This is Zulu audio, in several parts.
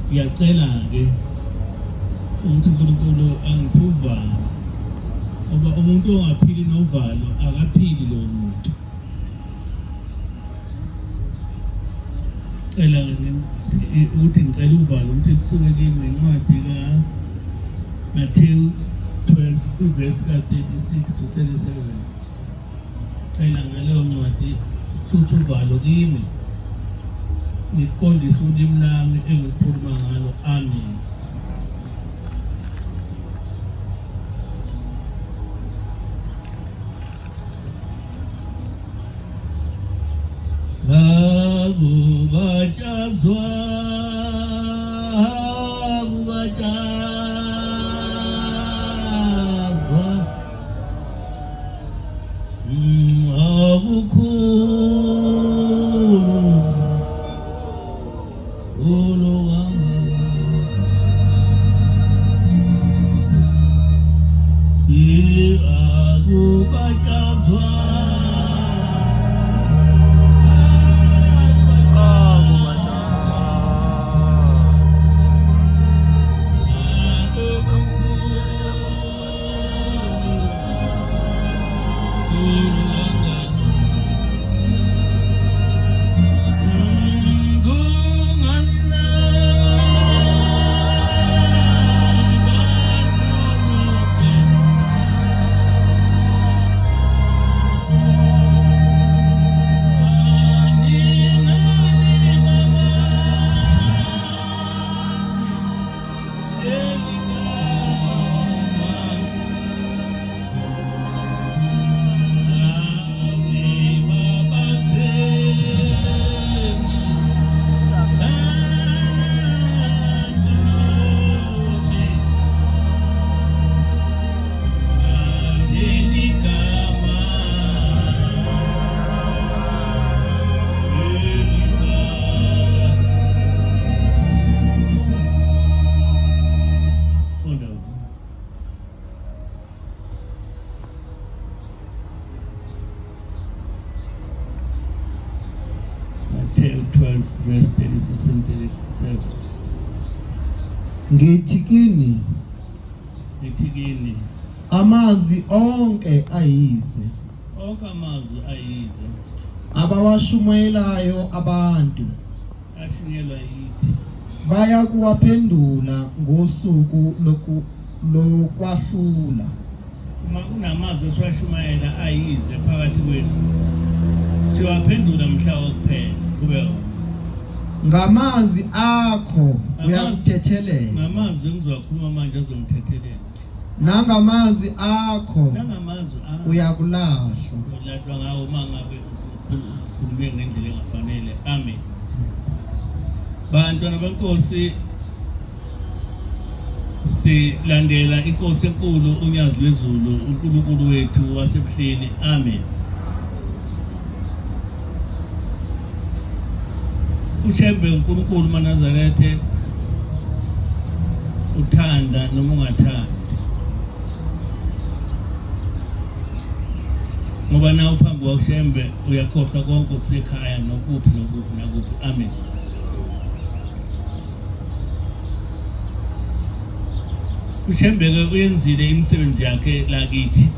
Ngiyacela-ke ukuthi uNkulunkulu angiphe uvalo, ngoba umuntu ongaphili novalo akaphili lowo muntu. Cela ukuthi ngicela uvalo ukuthi lisuke kimi ngencwadi kaMathewu 12 ivesi ka-36 to 37. Cela ngaleyo ncwadi susa uvalo kimi, ngiqondise ulimi lami engikhuluma ngalo. Amen. Akubatshazwa, akubatshazwa, akukhulu Matthew 12 verse 36 and 37. Ngithi kini, ngithi kini, amazwi onke ayize, onke amazwi ayize abawashumayelayo abantu ashunyelwa yithi bayakuwaphendula ngosuku lokwahlula. Uma kunamazwi esiwashumayela ayize phakathi kwenu, siyowaphendula mhla wokuphela. Qhubeka. Ngamazwi akho uyakuthethelela, Ngamazwi engizowakhuluma manje azongithethelela, nangamazwi akho nangamazwi akho uyakulahlwa. Ulahlwa ngawo uma ngabe ukhulume ngendlela engafanele. Amen. Bantwana benkosi, silandela inkosi enkulu uNyazi lwezulu, uNkulunkulu wethu wasebuhleni. Amen. UShembe uNkulunkulu maNazarethe, uthanda noma ungathandi, ngoba nawe phambi kwaShembe uyakhohlwa konke okusekhaya nokuphi nokuphi nakuphi. Amen. UShembe-ke uyenzile imisebenzi yakhe lakithi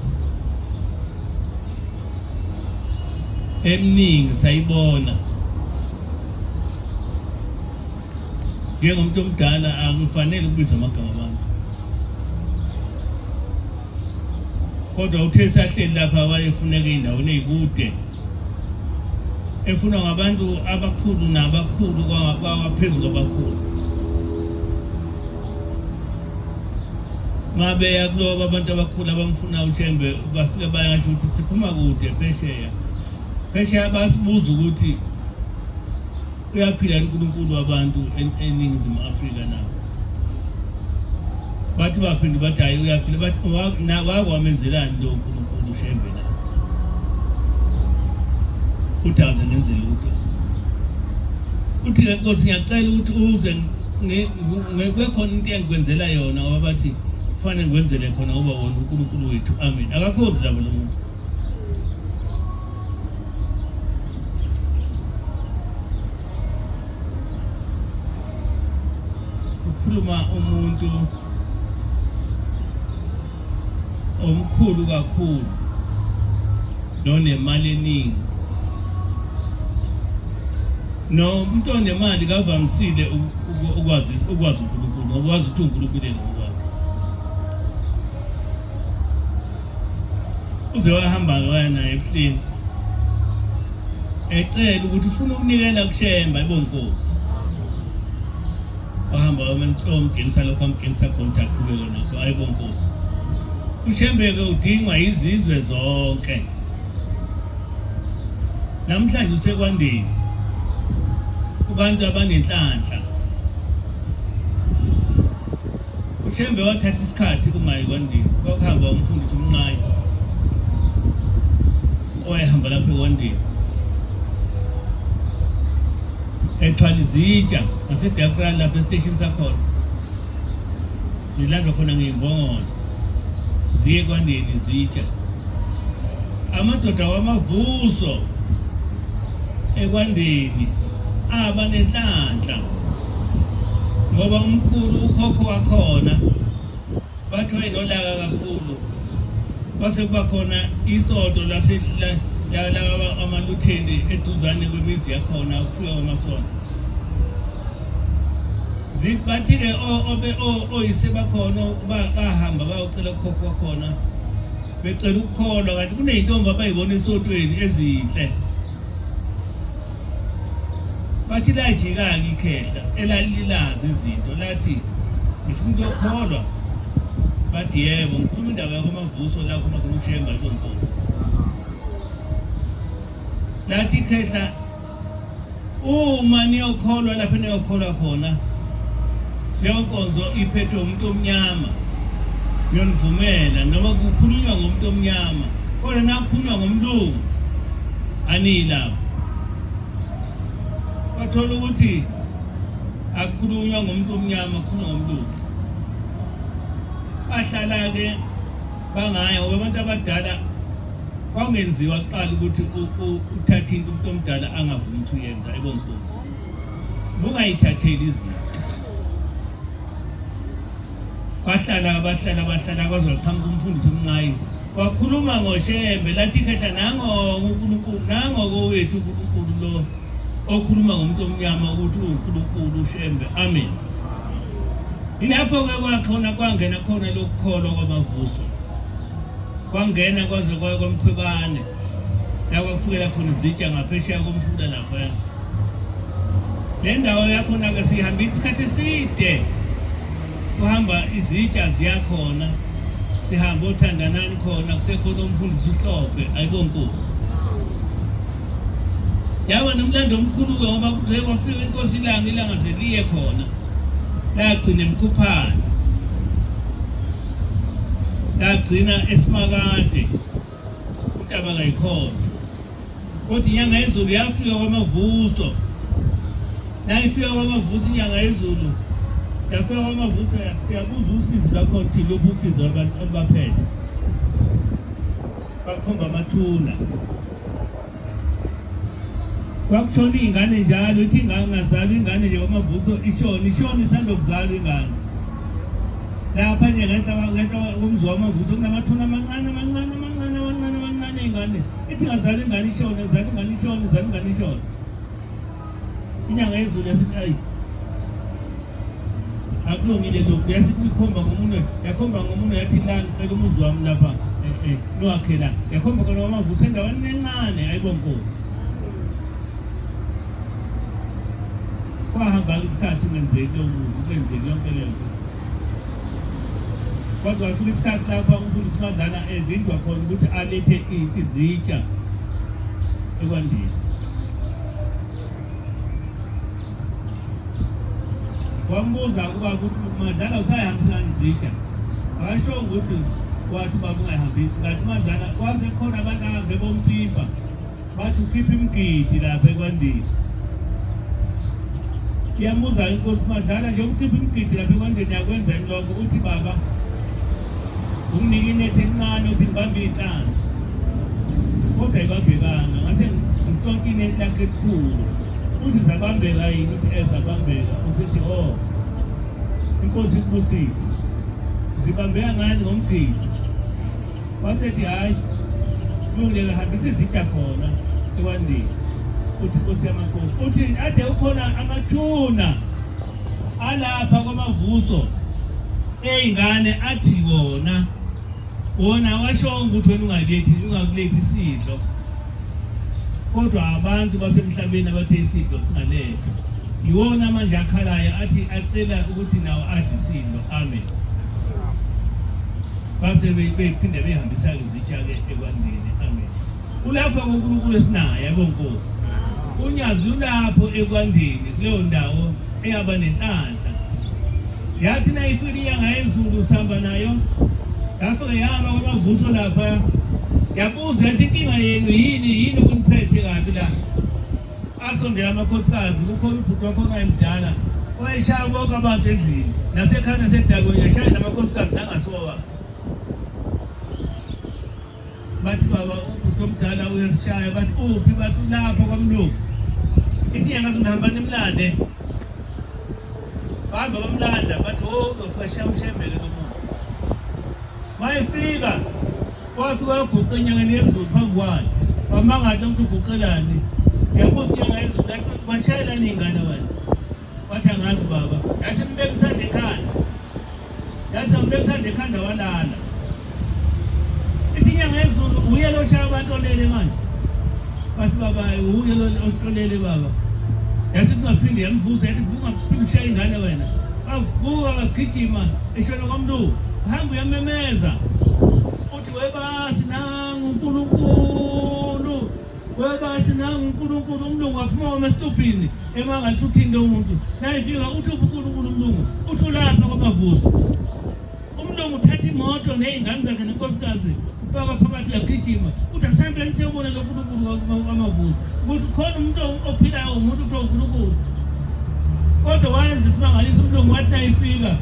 eminingi, sayibona. Njengomuntu omdala akufanele ukubiza amagama abantu, kodwa uthe sahleli lapha wayefuneka ey'ndaweni ey'kude, efunwa ngabantu abakhulu nabakhulu kwaphezu kwabakhulu. Mabeya kulobo abantu abakhulu abamfuna uShembe, bafike bayasho ukuthi siphuma kude phesheya. Phesheya basibuza ukuthi uyaphila uNkulunkulu wabantu eNingizimu Afrika na? Bathi baphinde bathi hayi uyaphila, bathi wakwamenzelani lo uNkulunkulu uShembe na? Uthi aze ngenze lutho. Uthi-ke Nkosi, ngiyacela ukuthi uze kube khona into engikwenzela yona, ngoba bathi kufanele ngikwenzele khona ngoba wona uNkulunkulu wethu. Amen. Akakhonzi labo lo muntu. Kwakhuluma umuntu omkhulu kakhulu nonemali eningi. Nomuntu onemali kavamisile ukwazi ukwazi uNkulunkulu ngoba wazi ukuthi uNkulunkulu yena ngokwakhe. Uze wahamba waya naye ebuhleni ecela ukuthi ufuna ukunikela kuShembe ayibonkosi. Wahamba wayomgenisa lokho amgenisa khona ukuthi aqhubeke nakho ayibonkosi. UShembe-ke udingwa yizizwe zonke. Namhlanje usekwandeni kubantu abanenhlanhla. UShembe wathatha isikhathi kungayi kwandeni, kwakuhamba umfundisi uMnqayi owayehamba lapho ekwandeni ethwala izitsha ngaseDakra lapho esiteshini sakhona zilandwa khona ngey'mbongolo ziye kwandeni izitsha amadoda wamavuso ekwandeni aba nenhlanhla ngoba umkhulu ukhokho wakhona bathi wayenolaka kakhulu kwase kuba khona isonto lase laba amalutheni eduzane kwemizi yakhona ukufika kwamasonto bathi-ke oyise bakhona bahamba bayocela kukhokho wakhona becela ukukholwa kanti kuney'ntombi abayibona esontweni ezinhle bathi lajika-ke ikhehla elalilazi izinto lathi ngifuna ukuyokholwa bathi yebo ngikhuluma indaba yakwamavuso la khona khona ushemba inkosi lathi ikhehla uma niyokholwa lapho niyokholwa khona leyo nkonzo iphethwe umuntu omnyama ngiyonivumela noma kukhulunywa ngomuntu omnyama kodwa nakukhulunywa ngomlungu aniyilapho bathola ukuthi akukhulunywa ngomuntu omnyama kukhulunywa ngomlungu bahlala-ke bangaya ngoba abantu abadala kwakungenziwa kuqala ukuthi uthathe into umuntu omdala angavumi ukuthi uyenza ebonkosi bungayithatheli izinto bahlala bahlala bahlala kwaze waqhamuka umfundisi umnqayi wakhuluma ngoshembe lathi ikhehla nango uNkulunkulu nango kowethu uNkulunkulu lo okhuluma ngomuntu omnyama ukuthi uNkulunkulu uShembe amen ilapho-ke kwakhona kwangena khona lokukholwa kwamavuso kwangena kwaze kwaya kwamkhwebane la kwakufukela khona izitsha ngaphesheya komfula laphaya le ndawo yakhona-ke sihambile isikhathi eside kuhamba izitsha ziyakhona sihamba othandanani khona kusekhona umfundisi uhlophe ayibonkosi yaba nomlando omkhulu-ke ngoba kuze kwafika inkosi ilanga ilanga zeliye khona lagcina emkhuphane lagcina esimakade intaba kayikhonjwa kodwa inyanga yezulu yafika kwamavuso nayifika kwamavuso inyanga yezulu yafika kwamavuso yabuza usizi lwakho ukuthi luphi usizi olubaphethe bakhomba amathuna kwakushona iy'ngane njalo ithi ingane ngazalwa ingane nje kwamavuso ishone ishone isanda kuzalwa ingane lapha nje ngenhla ngenhla komzi wamavuso kunamathuna amancane amancane amancane amancane amancane iy'ngane ithi ngazalwa ingane ishone zalwa ingane ishone zalwa ingane ishone inyanga yezulu yasithi ayi akulungile lokhu yasithi uyikhomba ngomunwe yakhomba ngomunwe yathi la ngicela umuzi wami lapha eh, eh, niwakhe la yakhomba khona kwamavuso endaweni encane ayibo nkosi kwahamba isikhathi ungenzeki lowo muzi ungenzeki yonke leyo nto kodwa kwafika isikhathi lapha umfundisi Madlana evinjwa khona ukuthi alethe izitsha ekwandeni wambuza ukuba ukuthi Madlala usayihambisa ngani izitsha akasho ukuthi wathi baba ungayihambisi kanti Madlala kwase khona abantu ahambe bompipa bathi ukhipha imigidi lapha ekwandeni iyambuza inkosi Madlala nje ukhipha imigidi lapha ekwandeni yakwenza yini lokho uthi baba unginike inethi elincane uthi ngibambe iy'nhlanzi kodwa ayibambekanga ngase ngitshontshe inethi lakhe elikhulu uthi zabambeka yini uthi ezabambeka uthi oh Inkosi ikubusise. Zibambeka ngani ngomgidi? Wasethi hhayi, kulungile, hambisa izitsha khona ekwandini. Uthi inkosi yamakhosi, uthi ade ukhona amathuna alapha kwamavuso ey'ngane athi wona wona awashongo ukuthi wena ungalethi ungakulethi isidlo, kodwa abantu basemhlabeni abathe isidlo singalethwa iwona manje akhalayo athi acela ukuthi nawo adle isidlo. Amen. Base bephinde behambisa-ke izitsha-ke ekwandeni. Amen. Ulapha kuNkulunkulu esinaye, yabo Nkosi. Unyazi lulapho ekwandeni kuleyo ndawo eyaba nenhlanhla. Yathi nayifika inyanga yezulu sihamba nayo, yafike yama kwamavuso lapha, yabuza yathi inkinga yenu yini, yini okuniphethe kabi la? Asondela amakhosikazi, kukhona ubhuti wakhona wayemdala wayeshaya bonke abantu endlini nasekhaya nasedakweni, yashaya namakhosikazi nangasowa. Bathi baba ubhuti omdala uyasishaya, bathi uphi? Bathi ulapha kwamlungu. Ithi inyanga zihamba nimlande. Bahamba bamlanda, bathi oh uzofika shaya ushembele lo muntu. Mayefika wathi waguqa enyangeni yezulu phambi kwayo, wamangala ukuthi uguqelani. Yabuza inyanga yezulu yathi bashayelani iy'ngane wena? Wathi angazi baba. Yathi mbeka isandla ekhanda. Yathi angibeka isandla ekhanda walala. Ithi inyanga yezulu uye lo shaya abantu olele manje. Bathi baba uye lo olele baba. Yathi ungaphinde yamvusa yathi vuka uphinde ushaye ingane wena. Bavuka bagijima eshona kwamlungu. Hamba uyamemeza. Uthi webasi nangu uNkulunkulu. Webasi nangu uNkulunkulu umlungu waphuma wama esitubhini emangathi uthinte umuntu. Nayifika uthi uNkulunkulu umlungu uthi ulapha kwamavuso. Umlungu uthatha imoto nezingane zakhe nenkosikazi ufaka phakathi uyagijima uthi asihambeni siyobona lo Nkulunkulu kwamavuso ukuthi khona umuntu ophilayo umuntu kuthiwa uNkulunkulu. Kodwa wayenza isimangaliso umlungu wathi nayifika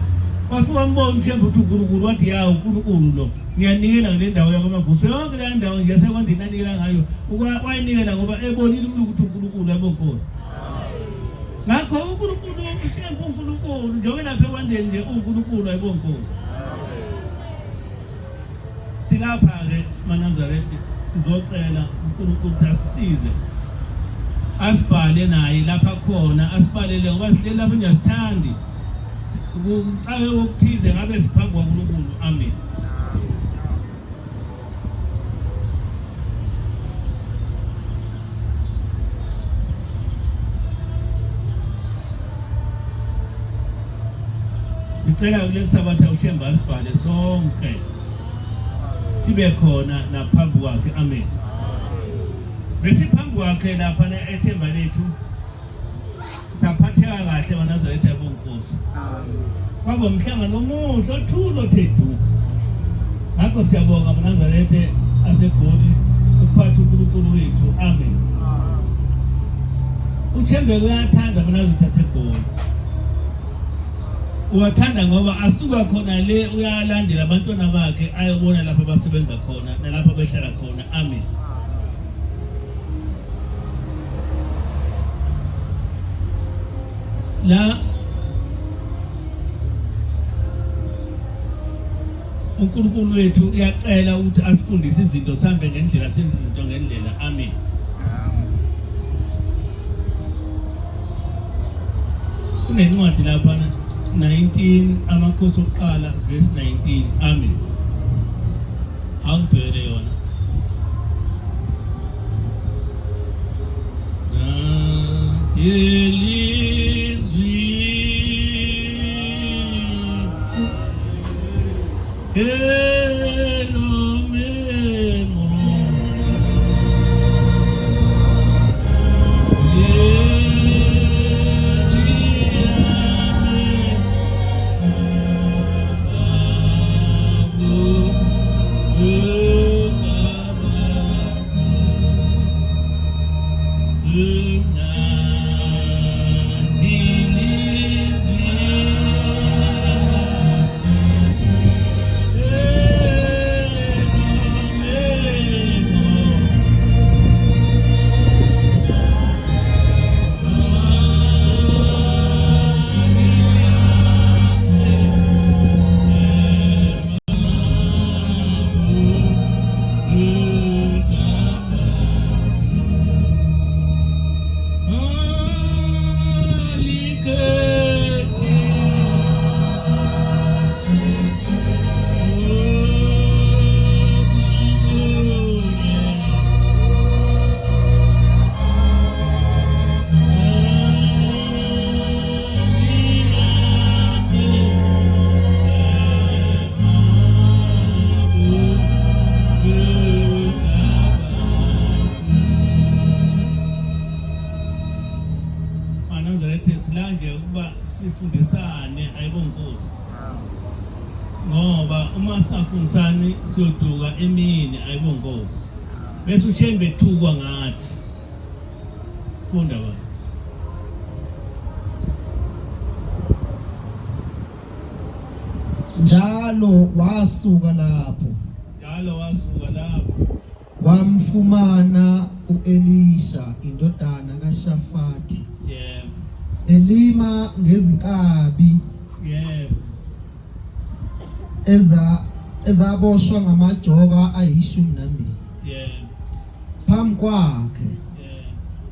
wafika wambona uShembe uthi uNkulunkulu wathi ya uNkulunkulu lo ngiyanikela ngale ndawo yakwamavuso yonke leya ndawo nje yasekwandini anikela ngayo wayinikela ngoba ebonile umlungu ukuthi uNkulunkulu yabo Nkosi. Ngakho uNkulunkulu uShembe uNkulunkulu njengoba lapha ekwandeni nje uNkulunkulu ayibo Nkosi. Silapha-ke maNazaretha sizocela uNkulunkulu ukuthi asisize asibhale naye lapha khona asibalele ngoba sihleli lapha nje asithandi kuxake okuthize ngabe siphambi kwaNkulunkulu. Amen. Sicela kuleli sabatha uShembe asibhale sonke sibe khona naphambi kwakhe. Amen. Besiphambi kwakhe lapha ethemba lethu saphatheka kahle maNazaretha yabonkosi. Kwaba umhlangano omuhle othule othe du. Ngakho siyabonga maNazaretha aseGoli ukuphatha uNkulunkulu wethu. Amen. UShembe uyathanda maNazaretha aseGoli. Uwathanda ngoba asuka khona le uyalandela abantwana bakhe ayobona lapho abasebenza khona nalapho behlala khona. Amen. La uNkulunkulu wethu uyacela ukuthi asifundise izinto sihambe ngendlela senze izinto ngendlela. Amen. Kunencwadi lapha 19 amakhosi okuqala verse 19. Amen. Angibheke yona. Delizwi Sifundisane ayibo Nkosi. Ngoba uma singafundisani siyoduka emini ayibo Nkosi. Bese uShembe ethukwa ngathi. Funda baba. Njalo wasuka lapho. Njalo wasuka lapho. Wamfumana uElisha indodana kaShafati. Yebo. Elima ngezinkabi. Yebo. Eza ezaboshwa ngamajoka ayishumi nambili. Yebo. Phambi kwakhe.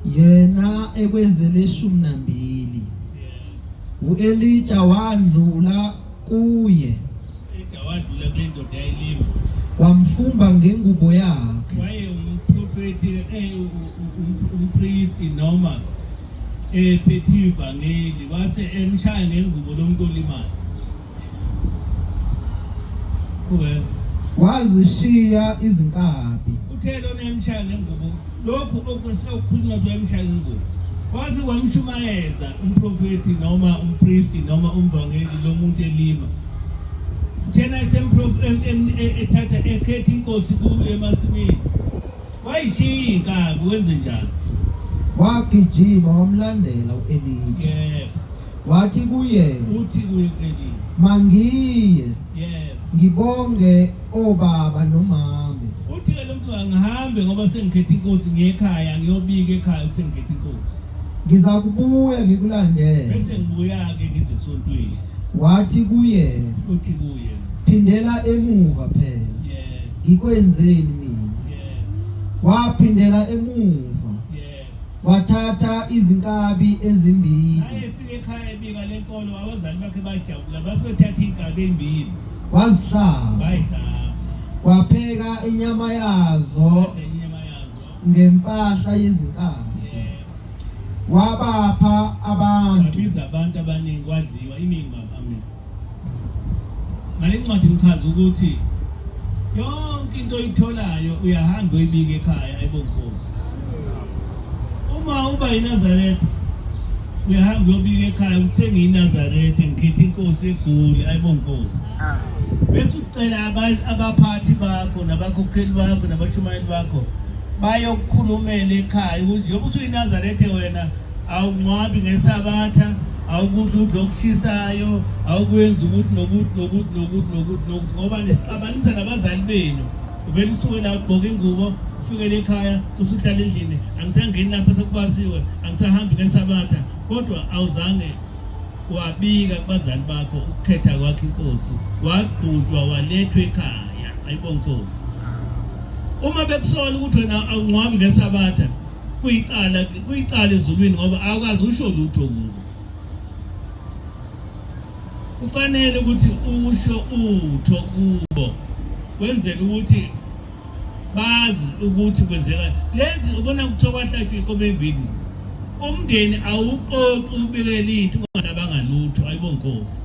Yebo. Yena ekwezele 12. Yebo. UElija wadlula kuye. Elija wadlula kule ndoda yayilima. Wamfumba ngengubo yakhe. Waye umprofeti umpristi noma ephethe ivangeli wase emshaya ngengubo lomuntu olimayo. Qhubeka. Wazishiya izinkabi. Uthe lona emshaya ngengubo lokhu okukhulunywa ukuthi wayemshaya ngengubo. Wathi wamshumayeza umprofeti noma umpristi noma umvangeli lomuntu elima. Uthena ethatha ekhetha inkosi kuyo emasimini. Wayishiya inkabi wenze njani? Wagijima wamlandela uElija. Yebo. Wathi kuye, Uthi kuye uElija. mangiye Yebo. ngibonge obaba nomame. Uthi ke lo muntu angihambe ngoba sengikhetha inkosi ngiye ekhaya ngiyobika ekhaya ukuthi sengikhetha inkosi. Ngizakubuya ngikulandele. Bese ngibuya ke ngize esontweni. Wathi kuye, Uthi kuye, phindela emuva phela. Yebo. Ngikwenzeni mina? Yebo. Waphindela emuva. Yebo. Wathatha izinkabi ezimbili. Ayefika ekhaya ebika lenkolo abazali bakhe bajabula base bethatha inkabi ezimbili Wazihlaba. bayihlaba. Wapheka inyama yazo Badla inyama yazo. ngempahla yezinkabi. Yebo. Wabapha abantu. Wabiza abantu abaningi kwadliwa iningi baba amen. Ngale ncwadi ngichaza ukuthi yonke into oyitholayo uyahamba uyibike ekhaya ayibonkosi. Uma uba yiNazaretha uyahamba uyobika ekhaya ukuthi sengiyiNazaretha ngikhetha inkosi eGoli ayibonkosi. Bese ucela abaphathi bakho nabakhokheli bakho nabashumayeli bakho bayokukhulumela ekhaya ukuthi njengoba usuyiNazaretha wena awungcwabi ngeSabatha, awukudla ukudla okushisayo, awukwenzi ukuthi nokuthi nokuthi nokuthi nokuthi nokuthi ngoba nisixabanisa nabazali benu. Uvele usuke la ugqoke ingubo ufikele ekhaya usuhlala endlini, angisangeni lapho sekubasiwe, angisahambi ngeSabatha, kodwa awuzange wabika kubazali bakho ukukhetha kwakho inkosi, wagqutshwa walethwa ekhaya. Ayibo nkosi. Uma bekusola ukuthi wena awungcwabi ngeSabatha kuyicala kuyicala ezulwini ngoba awukazi usho lutho kubo. Kufanele ukuthi usho utho kubo kwenzela ukuthi bazi ukuthi kwenzeka lenzi ubona kuthiwa kwahlatshwa inkomo ezimbili umndeni awuqoqi ubikele into ungahlabanga lutho ayibo nkosi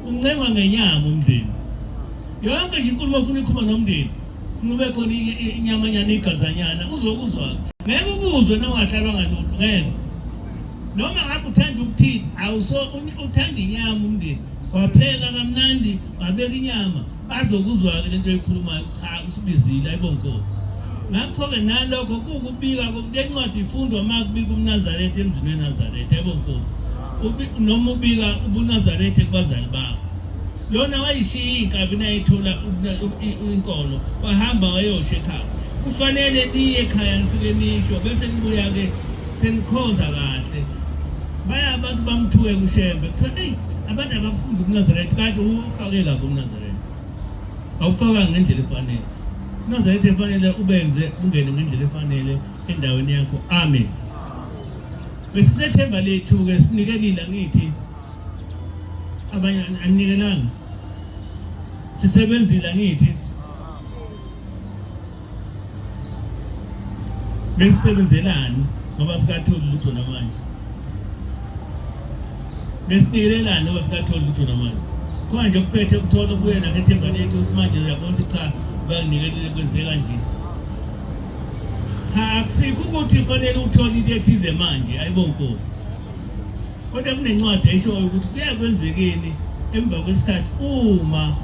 uncengwa ngenyama umndeni yonke nje inkulumo ofuna ikhuluma nomndeni funa ube khona inyamanyana igazanyana uzokuzwa ngeke ukuzwe na ungahlabanga lutho ngeke noma ngabe uthanda ukuthini awuso uthanda inyama umndeni wapheka kamnandi wabeka inyama bazokuzwa-ke lento oyikhulumayo cha usibizile ayibo nkosi ngakho-ke nalokho kuwukubika le ncwadi ifundwa uma kubika umnazaretha emzini wenazaretha ayibo nkosi noma ubika ubunazaretha kubazali bakho lona wayishiya inkabi nayithola inkolo wahamba wayosha ekhaya kufanele niye ekhaya nifike nisho bese nibuya-ke senikhonza kahle baya abantu bamthuke kuShembe kuthiwa eyi abantu abakufundi ubuNazaretha kanti ufake kabi ubuNazaretha awufakanga ngendlela efanele ubuNazaretha efanele ubenze ungene ngendlela efanele endaweni yakho amen besisethemba lethu-ke sinikelile angithi abanye aninikelanga sisebenzile angithi besisebenzelani ngoba sikatholi lutho namanje besinikelelani ngoba sikatholi lutho namanje khona nje okuphethe ukuthola kuye nakho ethemba lethu manje uyabona ukuthi cha banginikelele kwenzeka nje cha akusikho ukuthi kufanele uthole into ethize manje ayibo nkosi. Kodwa kunencwadi eshoyo ukuthi kuyakwenzekeni emva kwesikhathi uma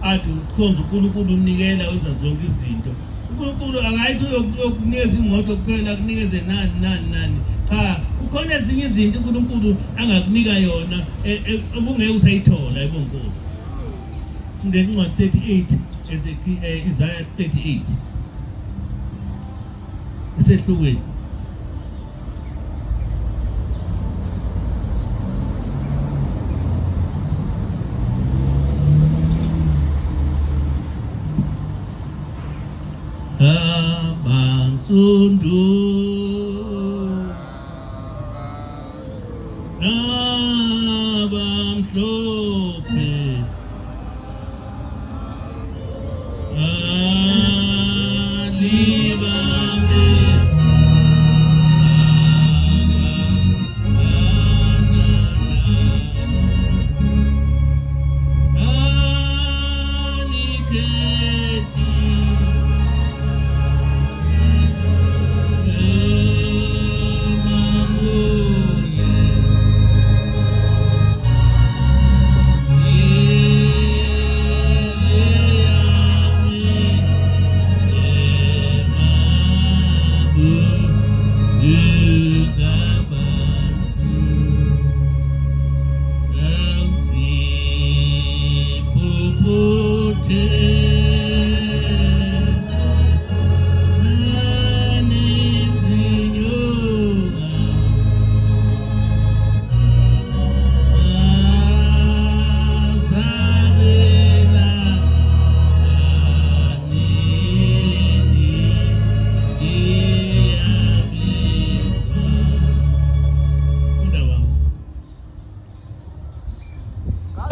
athi ukhonza uNkulunkulu unikela wenza zonke izinto. uNkulunkulu akayithi uyokunikeza imoto kuphela akunikeze nani nani nani. Cha, kukhona ezinye izinto uNkulunkulu angakunika yona e, e, obungeke usayithola ebonkosi. Funde incwadi 38 Ezekiel Isaiah 38. Esehlukweni. Abansundu nabamhlophe alibambe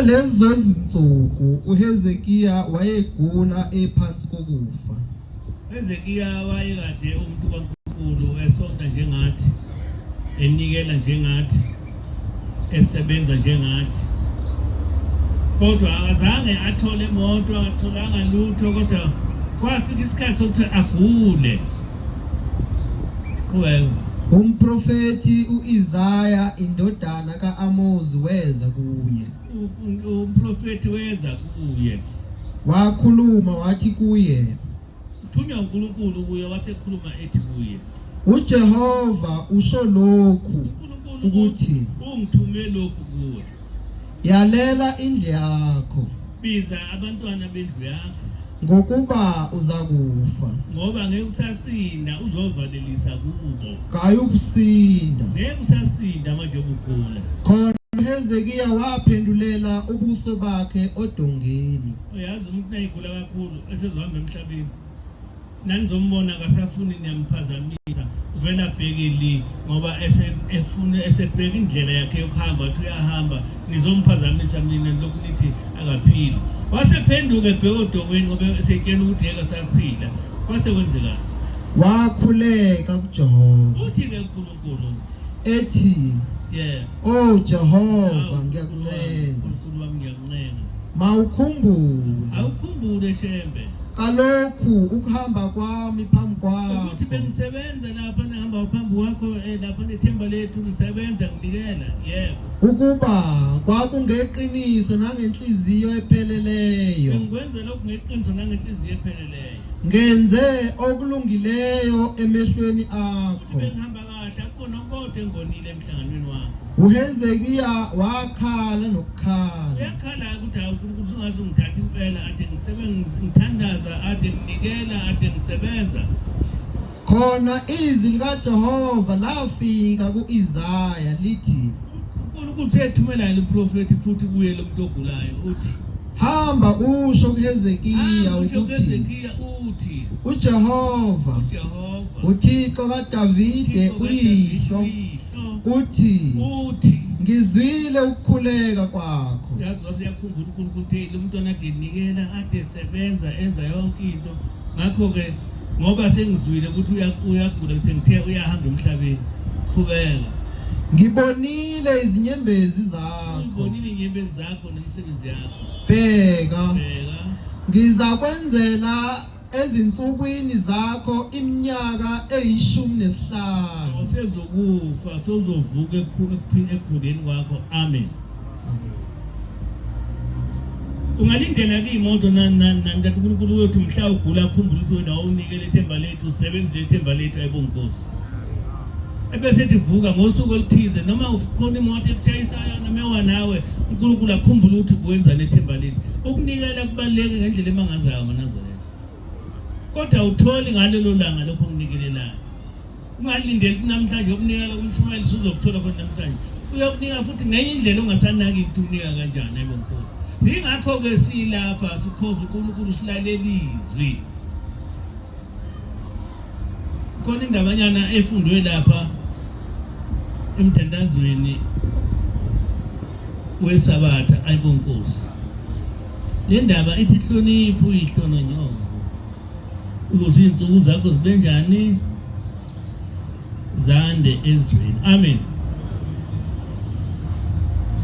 Ngalezo zinsuku uHezekiya wayegula ephansi kokufa. Hezekiya wayekade umuntu kaNkulunkulu esonta njengathi, enikela njengathi, esebenza njengathi. Kodwa akazange athole imoto, akatholanga lutho, kodwa kwafika isikhathi sokuthi agule. Qhubeka. Umprofethi uIsaya indodana kaAmozi weza kuye. Umprofethi weza kuye. Wakhuluma wathi kuye, Uthunywa uNkulunkulu kuye wasekhuluma ethi kuye, uJehova usho lokhu uNkulunkulu ukuthi ungithume lokhu kuwe. Yalela indlu yakho. Biza abantwana bendlu yakho. Ngokuba uzakufa. Ngoba ngeke usasinda uzovalelisa kubo. Kayukusinda. Ngeke usasinda manje ubugula. Khona Hezekiya waphendulela ubuso bakhe odongeni. Uyazi umuntu nayigula kakhulu esezohamba emhlabeni. Nanizombona akasafuni niyamphazamisa uvele abheke le ngoba efuna esebheka indlela yakhe yokuhamba athi uyahamba nizomphazamisa mina lokhu nithi akaphili wasephenduka ebheka odokweni ngoba esetshela ukuthi ngeke asaphila kwase kwenzekani Wakhuleka kuJehova uthi-ke uNkulunkulu ethi yeah Oh Jehova ngiyakuncenga Nkulunkulu wami ngiyakuncenga mawukhumbule awukhumbule shembe kalokhu ukuhamba kwami phambi ukuthi kwakho bengisebenza lapha nihamba phambi kwakho lapha nethemba lethu ngisebenza nginikela yebo ukuba kwakungeqiniso nangenhliziyo epheleleyo bengikwenza lokhu ngeqiniso nangenhliziyo epheleleyo ngenze okulungileyo emehlweni ukuthi akho bengihamba kahle akukhona kodwa engonile emhlanganweni wakho uHezekiya wakhala nokukhala uyakhala ukuthi hawu uNkulunkulu usungaze ungithathe impela ade ngithandaza ade nginikela ade ngisebenza khona izwi likaJehova lafika kuIsaya lithi uNkulunkulu usethumela yena umprofethi futhi kuye lo muntu ogulayo uthi hamba usho kuHezekiya Hamba usho ukuthi kuHezekiya uthi uJehova uJehova uThixo kaDavide uThixo uyihlo uyihlo uthi uthi ngizwile ukukhuleka kwakho yazi waseyakhumbula uNkulunkulu ukuthi lo mntwana ade enikela ade esebenza enza yonke into ngakho-ke ngoba sengizwile ukuthi uyagula sengithe uyahamba emhlabeni qhubeka ngibonile izinyembezi zakho ngibonile izinyembezi zakho nemisebenzi yakho bheka bheka ngizakwenzela ezinsukwini zakho iminyaka eyishumi nesihlanu. Awusezokufa, sewuzovuka ekuguleni kwakho. Amen. Ungalindela ke imoto nani nani nani, kanti uNkulunkulu uyothi mhla ugula akhumbule ukuthi wena wawunikele ithemba lethu, usebenzile ithemba lethu, ayibonkosi. Ebese ethi vuka ngosuku oluthize, noma ukhona imoto ekushayisayo noma ewa nawe, uNkulunkulu akhumbule ukuthi ubuwenzani ethemba lethu. Ukunikela kubaluleke ngendlela emangazayo maNazaretha. Kodwa awutholi ngalelo langa lokho okunikelelayo. Ungalindeli ukuthi namhlanje ukunikela kumshumayeli usuzokuthola khona namhlanje. Uyokunika futhi ngenye indlela ongasanaki ukuthi unika kanjani ayibo Nkosi. Yingakho-ke silapha sikhonza uNkulunkulu silalela izwi. Khona indabanyana efundwe lapha emthandazweni weSabatha ayibo Nkosi. Le ndaba ithi hlonipha uyihlo nonyoko ukuze izinsuku zakho zibe njani zande ezweni. Amen.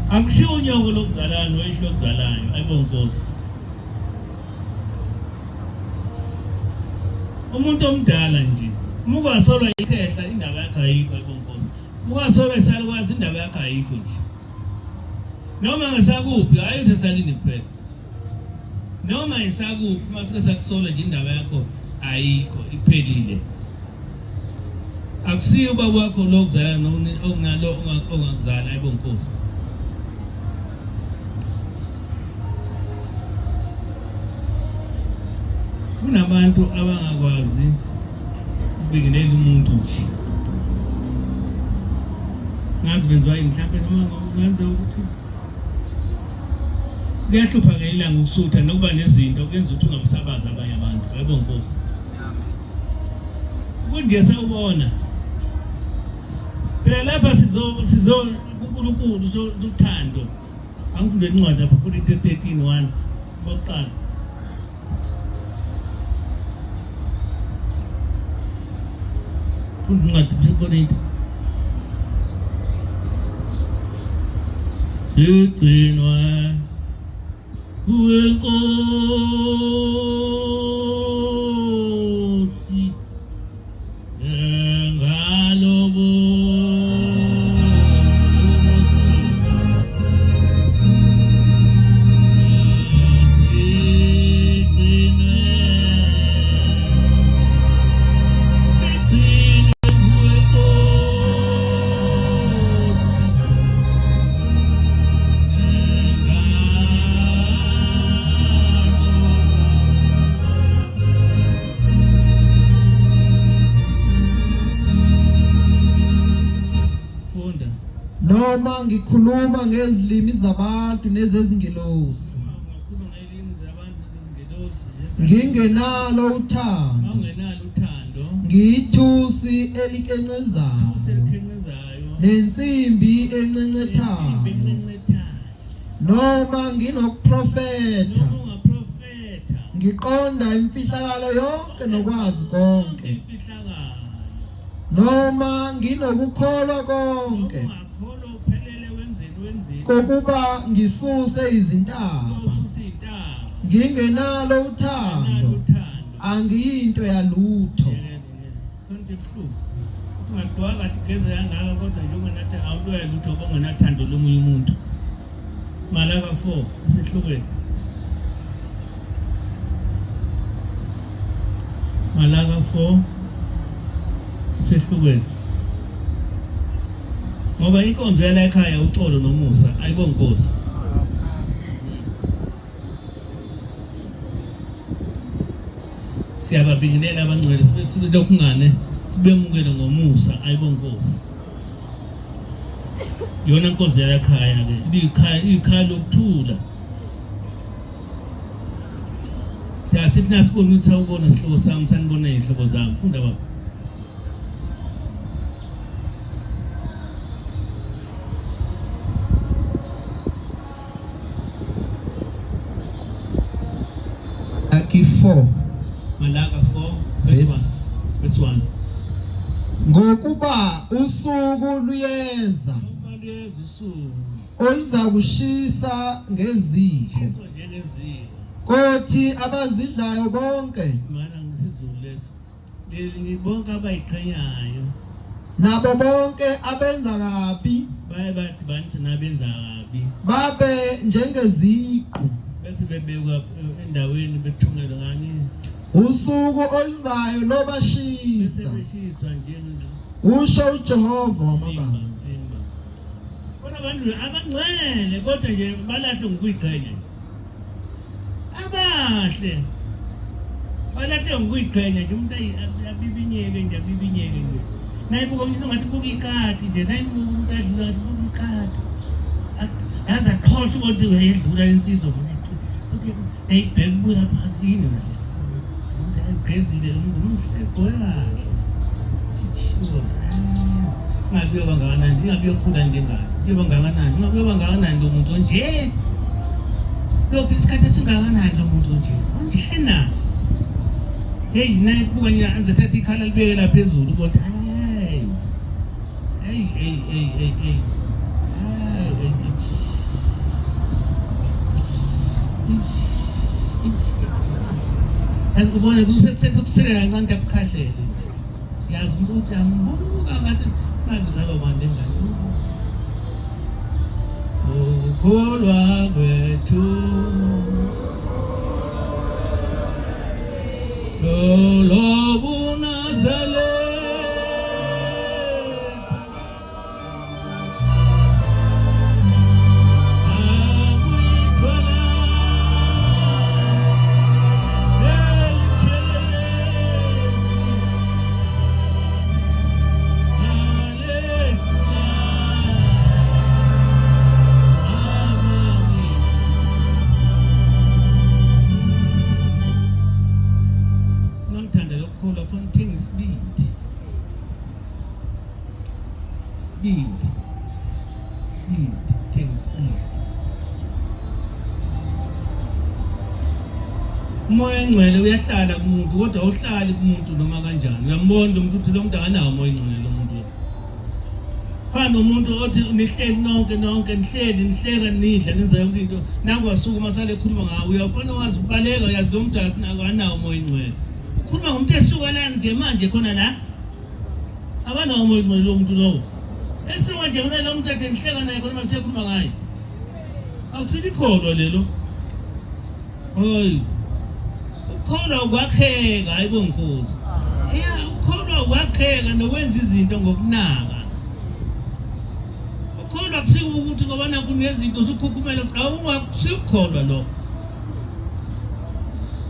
Akushiwo unyoko lokuzalayo noyihlo okuzalayo ayibo Nkosi. Umuntu omdala nje uma ungasolwa ikhehla indaba yakho ayikho ayibo Nkosi. Uma ungasolwa isalukwazi indaba yakho ayikho nje. Noma ngesakuphi hayi ukuthi esakini kuphela. Noma isakuphi uma sike sakusola nje indaba yakho ayikho iphelile. Akusiyo ubaba wakho lo okuzala ongalo ongakuzala ayibo Nkosi. Kunabantu abangakwazi ukubingelela umuntu nje. Ngazi benziwa yini mhlampe noma kungenzeka ukuthi kuyahlupha ke ilanga ukusutha nokuba nezinto kuyenza ukuthi ungamsabazi abanye abantu. Yebo Nkosi. Kunje sawubona. Phela lapha sizo sizo kuNkulunkulu uthando. Angifunde incwadi lapha Korinte 13:1 bokuqala. Funda incwadi kuseKorinte. Sigcinwa kuwe Nkosi. Funda. Noma ngikhuluma ngezilimi zabantu nezezingelosi. Ungakhuluma ngezilimi zabantu nezezingelosi. Ngingenalo uthando. Ungenalo uthando. Ngiyithusi elikencezayo. Ithusi elikhencezayo. Nensimbi encencethayo. Nensimbi encencethayo. Noma nginokuprofetha. Noma ungaprofetha. Ngiqonda imfihlakalo yonke nokwazi konke. Noma nginokukholwa konke. Kokuba ngisuse izintaba. Ngingenalo uthando. Angiyinto yalutho. Ungagqoka kahle ugeze kangaka kodwa nje ungenathi awulwela lutho ongenathando lomunye umuntu. Malaka 4 esehlukweni. Malaka 4 esehlukweni. Ngoba inkonzo yala ekhaya uxolo nomusa ayibo Nkosi. Siyababingelela abangcwele sibe lokhu ngane sibemukele ngomusa ayibo Nkosi. Yona nkonzo yakhaya ke ibikhaya ikhaya lokuthula. Siyathi thina sibona ukuthi sawubona sihlobo sami sanibona izihlobo zami. Funda baba. Malaki 4 Malaka 4 verse 1 verse 1 Ngokuba usuku luyeza Ngokuba luyeza usuku oluzakushisa ngeziko shiswa njengeziko kothi abazidlayo bonke mana ngisizulu leso leli bonke abayiqhenyayo. Nabo bonke abenza kabi baye badibanise nabenza kabi babe njengeziqu bese bebekwa endaweni bethungelwe ngani usuku oluzayo bese lobashisa beshiswa njenge usho uJehova wamabandla. Kodwa abantu abangcwele kodwa nje balahle ngokuyiqhenya nje. Abahle. Balahle ngokuyiqhenya nje umuntu abibinyele nje abibinyele nje. Nayibuka umuntu ngathi buka ikati nje nayibuka umuntu adlula ngathi buka ikati. Yazi aqhosha ukuthi uyedlula insizwa manje. Nayibheka ubuya phansi yini le. Umuntu ayigezile lo muntu muhle egqoke kahle. Ingabe uyoba ngakanani, ingabe uyokhula nje ngane, uyoba ngakanani, ingabe uyoba ngakanani lo muntu onje. Uyophila isikhathi esingakanani lo muntu onje? Onjena. Hey, naye kubuka nje azathatha ikhala libeke la phezulu kodwa hey. Hey, hey, hey, hey, hey. Hey, hey, hey. Yazi ubone kusele kancane ukuthi akukhahlele nje. Yazi ukuthi ambuka ngathi ngakuzalwa bani lengane. Ukholwa kwethu lolobunazaretha. Ngangithanda lokukholwa kufanele uthenge isibindi. Isibindi. Isibindi, thenga isibindi. Umoya engcwele uyahlala kumuntu kodwa awuhlali kumuntu noma kanjani. Uyambona lo muntu ukuthi lo muntu akanawo umoya engcwele lo muntu. Fana nomuntu othi nihleli nonke nonke nihleli nihleka nidla nenza yonke into nangu wasukuma sale ekhuluma ngawe uyawufana wazi ubaleka uyazi lo muntu akanawo umoya engcwele. Ukhuluma ngomuntu esuka la nje manje khona la akanawo umoya engcwele lo muntu lowo. Esuka nje khona la umuntu ade nihleka naye khona manje sekhuluma ngaye. Akusilo ikholwa lelo. Hayi. Ukukholwa ukwakheka hayi bonkosi. Yeah, ukukholwa ukwakheka nokwenza izinto ngokunaka. Ukukholwa kusiko ukuthi ngoba nakho kunezinto usukhukhumela awungakusikukholwa lokho.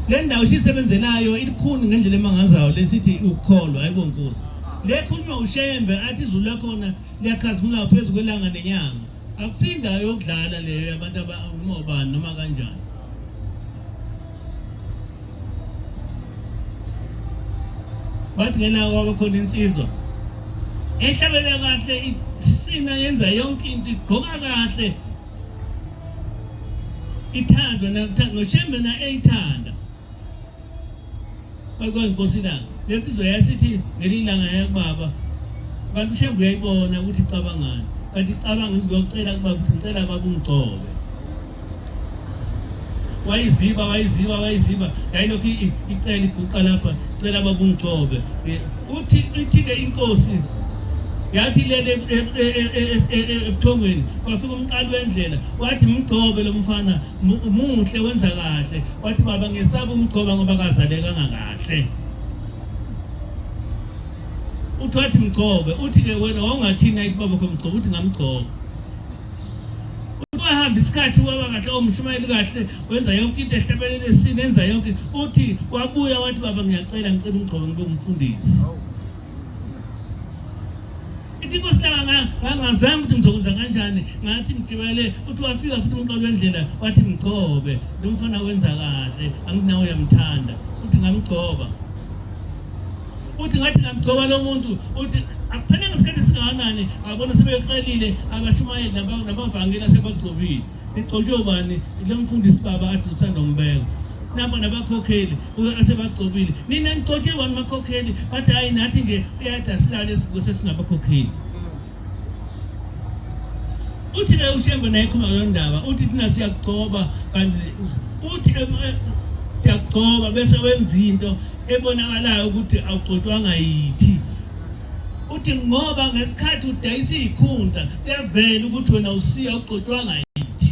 Le ndawo esiyisebenzelayo ilikhuni ngendlela emangazayo lesithi ukukholwa hayi bonkosi. Le khulunywa uShembe athi izulu lakhona liyakhazimula phezu kwelanga nenyanga. Akusindawo yokudlala leyo yabantu noma ubani noma kanjani. Bathi ngelanga kwaba khona insizwa ehlabela kahle isina yenza yonke into igqoka kahle ithandwa noShembe na eyithanda Kwakuyinkosi ilanga. Le nsizwa yayisithi ngelinye ilanga yaya kubaba. Kanti uShembe uyayibona ukuthi icabangani. Kanti icabanga izokuyocela kubaba ukuthi ngicela baba ungigcobe. Wayiziba wayiziba wayiziba yayilokhu icela iguqa lapha cela baba ungigcobe. Uthi ithi-ke inkosi yathi lele ebuthongweni kwafika umqali wendlela wathi mgcobe lo mfana muhle wenza kahle wathi baba ngiyesaba umgcoba ngoba kazalekanga kahle uthi wathi mgcobe uthi ke wena wawungathini ayithi baba kho mgcobe uthi ngamgcoba wahamba isikhathi waba kahle omshumayeli kahle wenza yonke into ehlabelele esini enza yonke uthi wabuya wathi baba ngiyacela ngicela umgcobe ngibe umfundisi Ithi inkosi langa ngangazange ukuthi ngizokwenza kanjani ngathi ngigibele uthi wafika futhi umqalo wendlela wathi mgcobe lo mfana wenza kahle angithi nawe uyamthanda uthi ngamgcoba uthi ngathi ngamgcoba lo muntu uthi akuphelanga isikhathi esingakanani ngabona sebeqelile abashumayeli nabavangeli asebagcobile Nigcotshwe ubani? Lo mfundisi baba ade uthanda umbeka. Nabo nabakhokheli asebagcobile. Nina nigcotshwe bani bakhokheli? Bathi hayi nathi nje uyada silale sivuke sesingabakhokheli. Uthi ke uShembe naye ekhuluma ngalo ndaba uthi thina siyakugcoba kanti uthi siyakugcoba bese wenza into ebonakalayo ukuthi awugcotshwanga yithi. Uthi ngoba ngesikhathi udayisa izikhundla kuyavela ukuthi wena usiya ugcotshwanga yithi.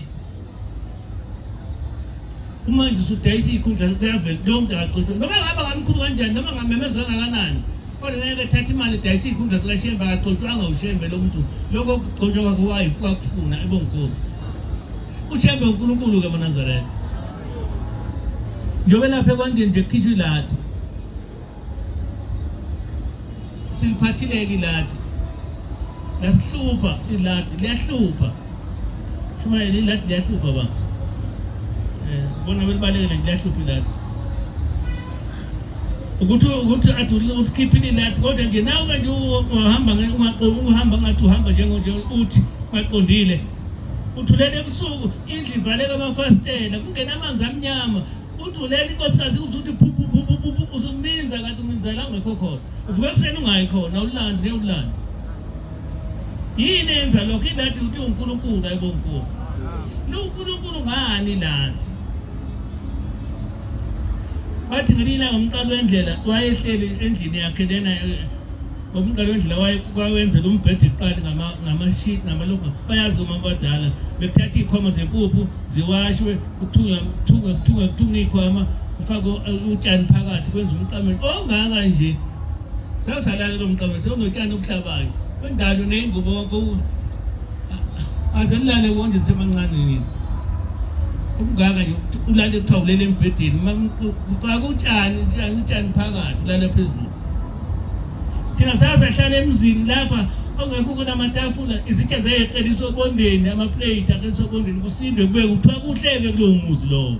Uma nje usudayisa izikhundla kuyavela lo muntu akagcotshwa noma ngabe ngamkhulu kanjani noma ngamemeza kangakanani. Kodwa ngeke ethatha imali edayisa izikhundla zikaShembe akagcotshwanga uShembe lo muntu. Lokho kugcotshwa kwakhe waye kwakufuna ebonkosi. UShembe uNkulunkulu ke maNazaretha. Njengoba lapha ekwandeni nje kukhishwa iladi. Siliphathile-ke iladi. Lasihlupha iladi, liyahlupha. Shumayela iladi liyahlupha ba. Eh, bona belibalekele liyahlupha iladi. Ukuthi athi ulikhiphile iladi kodwa nje nawe nje uhamba uhamba ngathi uhamba njengo uthi baqondile. Uthulele ebusuku indlu ivaleka amafasitela kungena amanzi amnyama uthi ulele inkosikazi uthi phu phu phu phu phu usuminza kanti uminzela ungekho khona uvuka ekuseni ungayi khona ulandi ngeke ulandi yini enza lokho ilathi uthi uNkulunkulu ayibo Nkosi luNkulunkulu ngani lathi bathi ngelinye ilanga umqali wendlela wayehleli endlini yakhe lena eh, Umqali wendlela wayewenzela umbhede kuqala ngama-sheet ngamalokhu bayazi uma abadala bekuthatha iy'khwama zempuphu ziwashwe kuthungwe kuthungwe kuthungwe kuthungwe iy'khwama kufakwe utshani phakathi kwenza umqamelo ongaka nje sasalala lo mqamelo sewunotshani obuhlabayo wendalo ney'ngubo wonke aze nilale konje nisemancane nini ubungaka nje ulale kuthiwa ulele embhedeni kufake utshani utshani utshani phakathi ulale phezulu Thina sasahlala emzini lapha ongekho kunamatafula izitsha zayeqeliswa obondeni amaplate aqeliswa obondeni kusindwe kube kuthiwa kuhleke kulowo muzi lowo.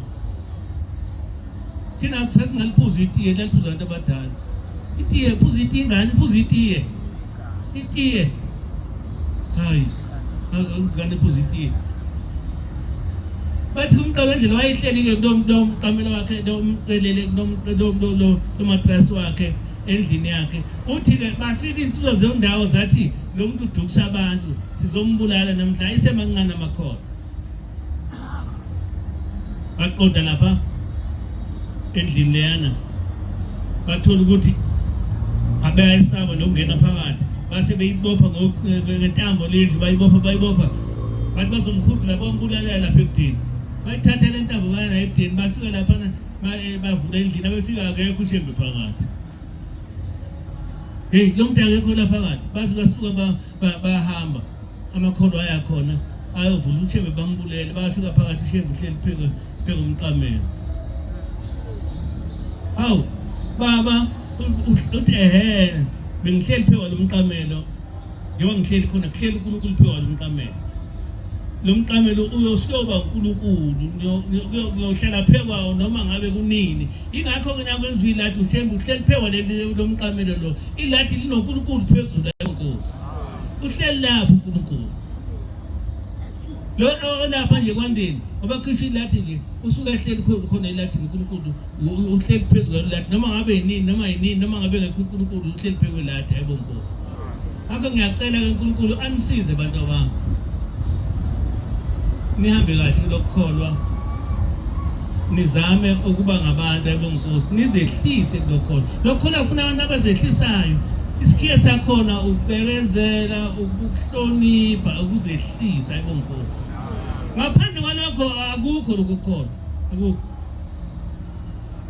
Thina sasingaliphuza itiye laliphuza abantu abadala. Itiye phuza itiye ingane phuza itiye. Itiye. Hayi ingane phuza itiye. Bathi umqalo wendlela wayehleli-ke kulo mqamelo wakhe lo mqelele lo matrasi wakhe endlini yakhe uthi-ke bafika insizwa zendawo zathi lo muntu udukisa abantu sizombulala namhla ayisemancane amakhono baqonda lapha endlini leyana bathola ukuthi abayisaba nokungena phakathi base beyibopha ngentambo lendlu bayibopha bayibopha bathi bazomhudula bombulalela lapha ekudeni bayithatha le ntambo baya nayo ekudeni bafika laphana bavula endlini abefika akekho uShembe phakathi hey lo muntu akekho la phakathi baze basuka bahamba amakholwa aya khona ayovula uShembe bambulele bafika phakathi uShembe uhleli pheke pheke umqamelo hawu baba uthi ehe bengihleli phekwa lo mqamelo njengoba ngihleli khona kuhleli uNkulunkulu phekwa lo mqamelo lo mqamelo uyosuyoba uNkulunkulu uyohlala phekwawo noma ngabe kunini ingakho-ke nakwenziwa iladi uthemba uhleli phekwa leli lo mqamelo lo iladi linoNkulunkulu phezulu ayonkosi uhleli lapho uNkulunkulu lo olapha nje kwandini ngoba cishe iladi nje usuke ehleli khona eladini uNkulunkulu uhleli phezu kweladi noma ngabe yinini noma yinini noma ngabe ngekho uNkulunkulu uhleli phezu kweladi ayibo nkosi ngakho ngiyacela ke uNkulunkulu anisize bantu bami nihambe kahle kulokukholwa nizame ukuba ngabantu ayibonkosi nizehlise kulokukholwa lokukholwa kufuna abantu abazehlisayo isikhiye sakhona ukubekezela ukuhlonipha ukuzehlisa ayibonkosi ngaphandle kwalokho akukho lokukholwa akukho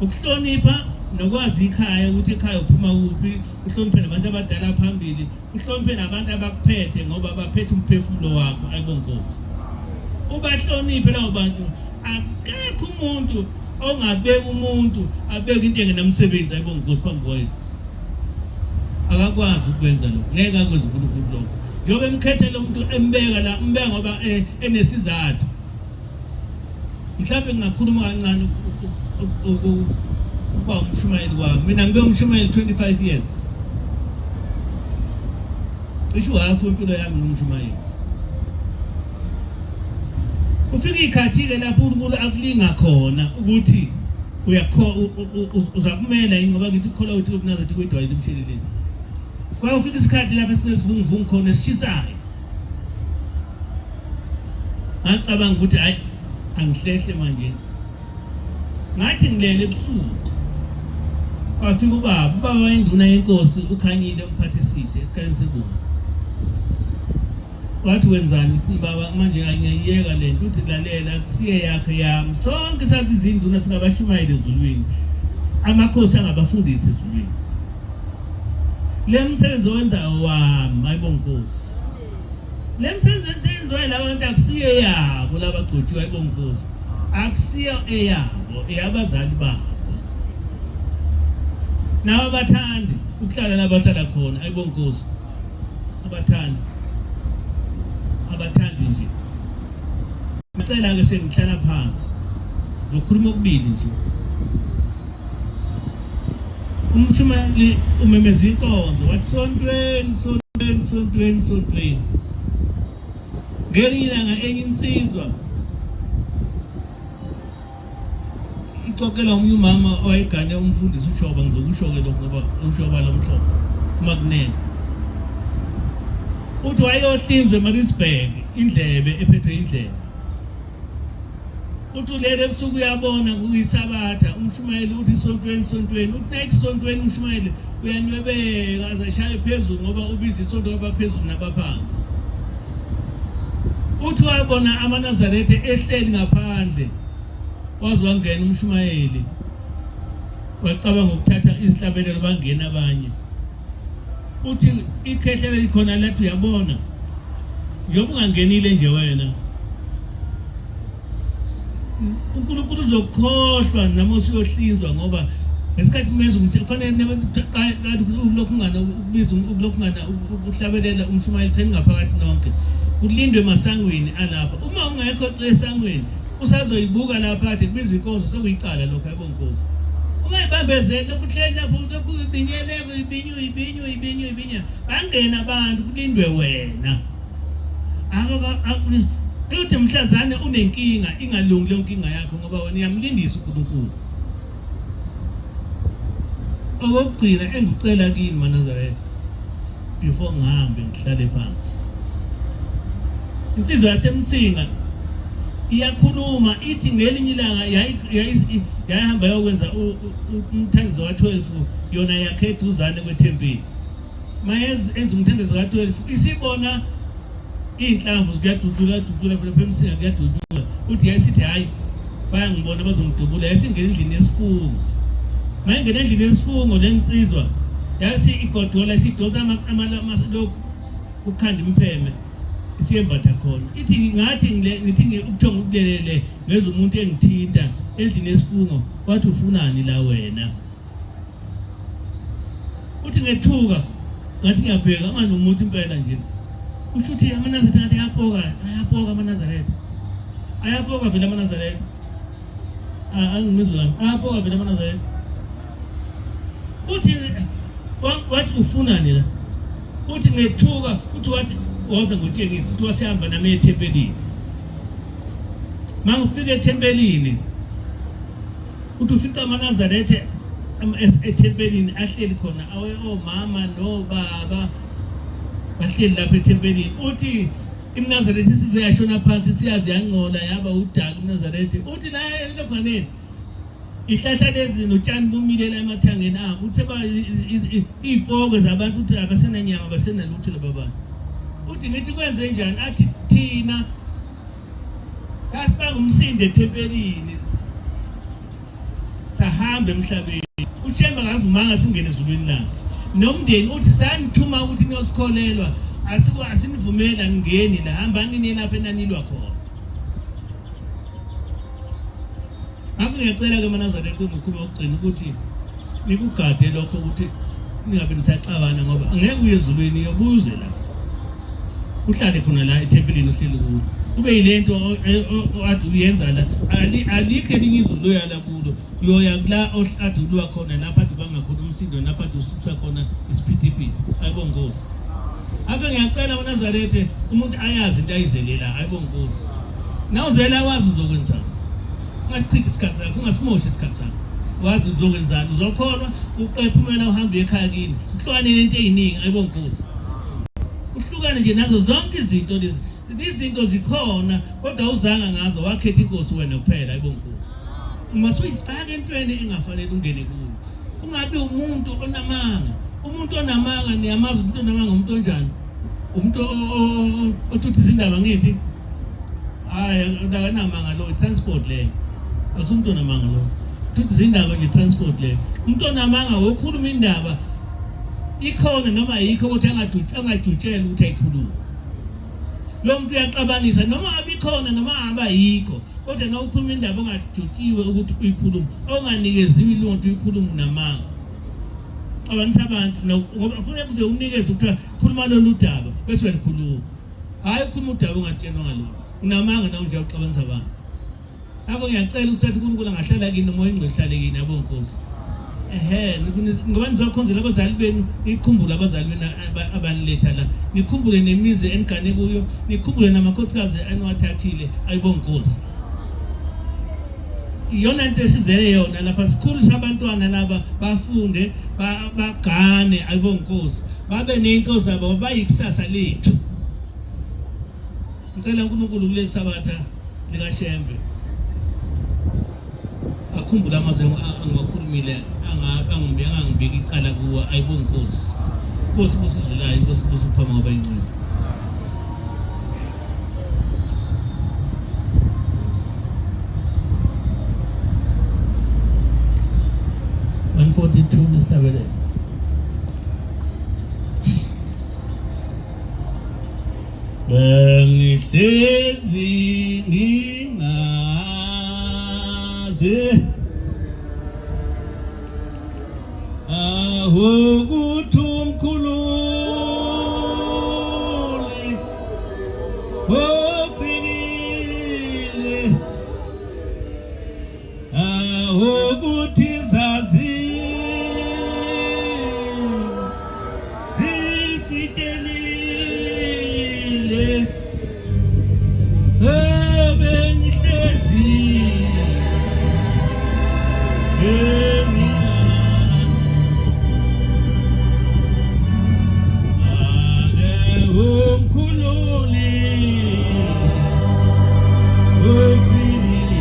ukuhlonipha nokwazi ikhaya ukuthi ekhaya uphuma kuphi uhloniphe nabantu abadala phambili uhloniphe nabantu abakuphethe ngoba baphethe umphefumulo wakho ayibo nkosi ubahloniphe labo bantu akekho umuntu ongabeka umuntu abeke into engenamsebenzi ayibo nkosi phambi kwethu akakwazi ukwenza lokho ngeke akwenze uNkulunkulu lokho njengoba emkhetha lo muntu embeka la umbeka ngoba eh, enesizathu mhlawumbe ngingakhuluma kancane ukuba umshumayeli wami mina ngibe umshumayeli 25 years cishe uhhafu wempilo yami ngumshumayeli kufika ikhathi-ke lapho uNkulunkulu akulinga khona ukuthi uyakho uzakumela yini ngoba ngithi ukukholwa kwethu kunazathi kwedwala limshelelezi kwakufika isikhathi lapho esinesivunguvungu khona esishisayo ngacabanga ukuthi hayi angihlehle manje ngathi ngilele ebusuku Kwafika ubaba, ubaba wayinduna yenkosi uKhanyile umphathisithe esikhaleni sebungu. Wathi wenzani baba manje ngiyayiyeka le nto, uthi lalela akusiye yakhe yami. Sonke sathi izinduna singabashumayeli ezulwini, amakhosi angabafundisi ezulwini. Le msebenzi owenzayo wami, hayibo Nkosi. Le msebenzi enziwayo laba bantu akusiyo eyabo laba gcotshiwe, hayibo Nkosi. Akusiyo eyabo, eyabazali babo. Nabo abathandi ukuhlala la bahlala khona, hayibo Nkosi. Abathandi. Abathandi nje. Ngicela ke sengihlala phansi. Ngizokhuluma okubili nje. Umshumayeli umemeza inkonzo wathi sontweni sontweni sontweni sontweni. Ngelinye ilanga enye insizwa ixoxela omunye umama owayegane umfundisi uShoba, ngizokusho-ke lokhu ngoba uShoba lo mhlobo uMakunene. Uthi wayeyohlinzwa eMaritzburg indlebe ephethwe indlebe. Uthi ulele ebusuku uyabona kuyisabatha umshumayeli uthi sontweni sontweni uthi nayithi sontweni umshumayeli uyanwebeka aze ashaye phezulu ngoba ubiza isonto kwabaphezulu nabaphansi. Uthi wabona amaNazaretha ehleli ngaphandle waze wangena umshumayeli wacabanga ukuthatha izihlabelelo bangena abanye. Uthi ikhehla likhona lathi uyabona njengoba ungangenile nje wena uNkulunkulu uzokukhohlwa noma usuyohlinzwa ngoba ngesikhathi kumeza ukuthi kufanele ulokhu ungana ukubiza ulokhu ungana ukuhlabelela umshumayeli seningaphakathi nonke kulindwe emasangweni alapha uma ungekho esangweni usazoyibuka lapha kade kubizwa inkonzo sekuyicala lokho ayibonga inkosi ungayibambezeli lokhu uhleli lapho lokhu ubinyele uyibinye uyibinye uyibinye uyibinya bangena abantu kulindwe wena Kuthi mhlazane unenkinga ingalungi leyo nkinga yakho ngoba wena uyamlindisa uNkulunkulu. Okokugcina engikucela kini maNazaretha before ngihambe ngihlale phansi. Insizwa yaseMsinga iyakhuluma ithi ngelinye ilanga yayihamba yokwenza umthandazo ka-12 yona yakhe eduzane kwethempeli. Mayenza enza umthandazo ka-12 isibona iy'nhlamvu kuyadudula dudula phela phela emsinga kuyadudula uthi yayisithi hhayi bayangibona bazongidubula yayisingena endlini yesifungo mayingena endlini yesifungo le nsizwa yayisi igodola isidonsa lokhu kukhanda impheme isiyembatha khona ithi ngathi ngithi ubuthongo ubulelele ngezwe umuntu engithinta endlini yesifungo wathi ufunani la wena Uthi ngethuka ngathi ngiyabheka angani umuntu impela nje. Usho ukuthi amaNazaretha ngathi ayapoka, ayapoka amaNazaretha. Ayapoka vele amaNazaretha. Angimizwa kahle. Ayapoka vele amaNazaretha. Uthi wathi ufunani la? Uthi ngethuka, uthi wathi woza ngotshengisa, uthi wasihamba nami ethempelini. Mangifika ethempelini Uthi ufica amaNazaretha ethempelini ahleli khona awe omama nobaba bahleli lapha ethempelini. Uthi iMnazaretha isize yashona phansi siyazi yangcola yaba udaka iMnazaretha. Uthi la elokhaneni ihlahla lezi notshani bumile la emathangeni abo. Uthe ba iy'pokwe zabantu uthi abasenanyama abasenalutho laba bantu. Uthi ngithi kwenze njani athi thina Sasibanga umsindo ethempelini sahamba emhlabeni. UShembe akavumanga singene ezulwini lakhe. Nomndeni uthi sanithuma ukuthi niyosikholelwa asiko asinivumeli aningeni la hambani niye lapho enanilwa khona. Ngakho ngiyacela ke maNazaretha kungukhuluma okugcina ukuthi nikugade lokho ukuthi ningabe nisaxabana ngoba angeke uye ezulwini uyobuze la uhlale khona la ethempelini uhleli kulo kube yilento ade uyenza la alikho elinye izulu oyala kulo uyoya kula ade ulwa khona lapho ade ubanga khona umsindo lapho ade ususa khona isiphithiphithi ayibonga Nkosi Ake ngiyacela uNazarethe umuntu ayazi into ayizelela ayibonga Nkosi nawuzela wazi uzokwenzani ungasichithi isikhathi sakho ungasimoshi isikhathi sakho wazi uzokwenzani uzokholwa uqephumela uhambe ekhaya kini uhlukane nento eziningi ayibonga Nkosi uhlukane nje nazo zonke izinto lezi izinto zikhona kodwa uzanga ngazo wakhetha inkosi wena kuphela ayibonga Nkosi uma suyifaka entweni engafanele ungene kuyo. Ungabi umuntu onamanga. Umuntu onamanga niyamazi umuntu onamanga umuntu onjani? Umuntu othutha izindaba ngithi hayi akanamanga lo transport leyo. Akusumuntu onamanga lo. Thutha izindaba nje transport leyo. Umuntu onamanga wokhuluma indaba ikhona noma ayikho ukuthi angajutshelwa ukuthi ayikhulume. Lo muntu uyaxabanisa noma abikhona noma abayikho kodwa na ukhuluma indaba ongajutshiwe ukuthi uyikhulume onganikeziwe ilungu ukuthi uyikhulume unamanga. Xabanisa abantu ngoba kufuneka kuze unikeze ukuthi khuluma lolu daba bese uyalikhuluma. Hhayi ukhuluma udaba ungatshelwa ngalokho. Unamanga nawe nje uxabanisa abantu. Ngakho ngiyacela ukuthi athi uNkulunkulu angahlala kini umoya ongcwele uhlale kini yabo Nkosi. Ehhe ngoba nizokhonzela abazali benu nikhumbule abazali benu abaniletha la. Nikhumbule nemizi enigane kuyo, nikhumbule namakhosikazi eniwathathile ayibo Nkosi. Iyona into esizele yona lapha sikhulisa abantwana laba bafunde bagane ayibo Nkosi. Babe nento zabo bayikusasa lethu. Ngicela uNkulunkulu kuleli sabatha likaShembe akhumbule amazwi angiwakhulumile angangibeki icala kuwo ayibonge inkosi. Inkosi busizulayo, inkosi busuphama ngoba ingcwele. 142 Mr. Bengihlezi ngingazi ukuthi umkhululi ofikile ukuthi zazi zisitshelile ebengihlezi bengingazi ake umkhululi ufikile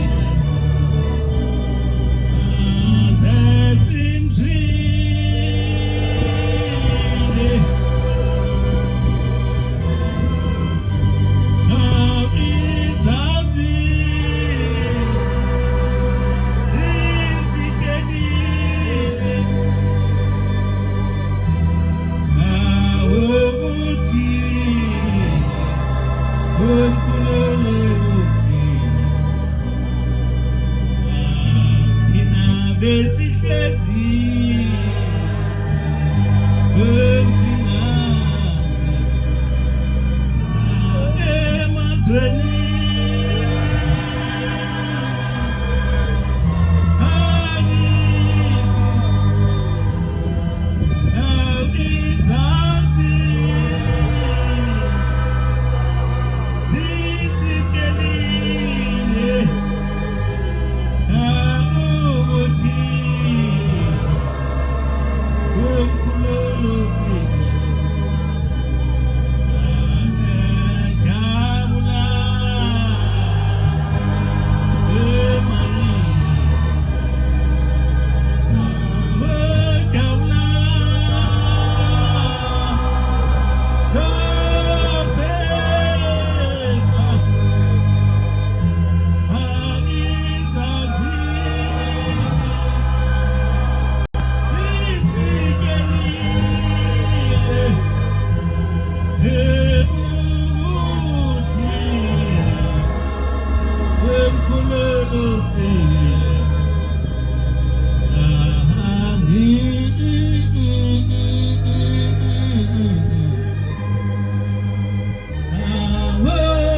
Thina besihlezi besingazi emazweni akithi abizazi zisitshelile ukuthi umkhululi jabula emali jabula Josefa